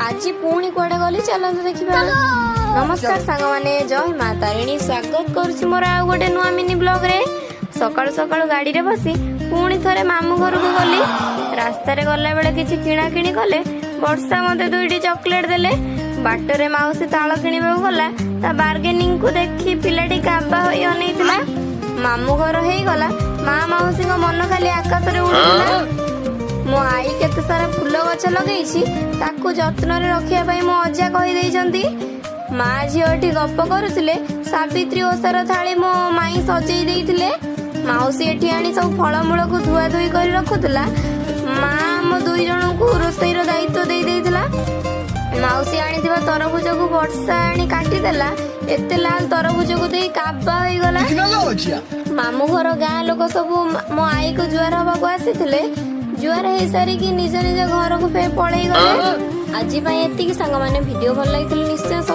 ଆଜି ପୁଣି କୁଆଡେ ଗଲି, ଚାଲନ୍ତୁ ଦେଖିବା। ନମସ୍କାର ସାଙ୍ଗମାନେ, ଜୟ ମା ତାରିଣୀ। ସ୍ୱାଗତ କରୁଛି ମୋର ଆଉ ଗୋଟେ ନୂଆ ମିନି ବ୍ଲଗରେ। ସକାଳୁ ସକାଳୁ ଗାଡିରେ ବସି ପୁଣି ଥରେ ମାମୁଁ ଘରକୁ ଗଲି। ରାସ୍ତାରେ ଗଲାବେଳେ କିଛି କିଣା କିଣି କଲେ। ବର୍ଷା ମତେ ଦୁଇଟି ଚକୋଲେଟ ଦେଲେ। ବାଟରେ ମାଉସୀ ତାଳ କିଣିବାକୁ ଗଲା। ତା ବାର୍ଗେନିଂକୁ ଦେଖି ପିଲାଟି କାବା ହୋଇ ଅନେଇଥିଲା। ମାମୁଁ ଘର ହେଇଗଲା, ମା ମାଉସୀଙ୍କ ମନ ଖାଲି ଆକାଶରେ ଉଡୁଥିଲା। ମୋ ଆଈ କେତେ ସାରା ଫୁଲ ଗଛ ଲଗେଇଛି, ତାକୁ ଯତ୍ନରେ ରଖିବା ପାଇଁ ମୋ ଅଜା କହିଦେଇଛନ୍ତି। ମା ଝିଅ ଏଠି ଗପ କରୁଥିଲେ। ସାବିତ୍ରୀ ଓଷାର ଥାଳି ମୋ ମାଇଁ ସଜେଇ ଦେଇଥିଲେ। ମାଉସୀ ଏଠି ଆଣି ସବୁ ଫଳମୂଳକୁ ଧୁଆ ଧୁଇ କରି ରଖୁଥିଲା। ମା ଆମ 2 ଜଣଙ୍କୁ ରୋଷେଇର ଦାୟିତ୍ୱ ଦେଇ ଦେଇଥିଲା। ମାଉସୀ ଆଣିଥିବା ତରଭୁଜକୁ ବର୍ଷା ଆଣି କାଟିଦେଲା। ଏତେ ଲାଲ ତରଭୁଜକୁ ଦେଇ କାବା ହେଇଗଲା। Tecnologia! ମାମୁଁ ଘର ଗାଁ ଲୋକ ସବୁ ମୋ ଆଈକୁ ଜୁହାର ହବାକୁ ଆସିଥିଲେ। ଜୁହାର ହେଇସାରିକି ନିଜ ନିଜ ଘରକୁ ଫେର ପଳେଇ ଗଲେ। ଆଜି ପାଇଁ ଏତିକି ସାଙ୍ଗମାନେ। ଭିଡିଓ ଭଲ ଲାଗିଥିଲେ ନିଶ୍ଚୟ ସବସ୍କ୍ରାଇବ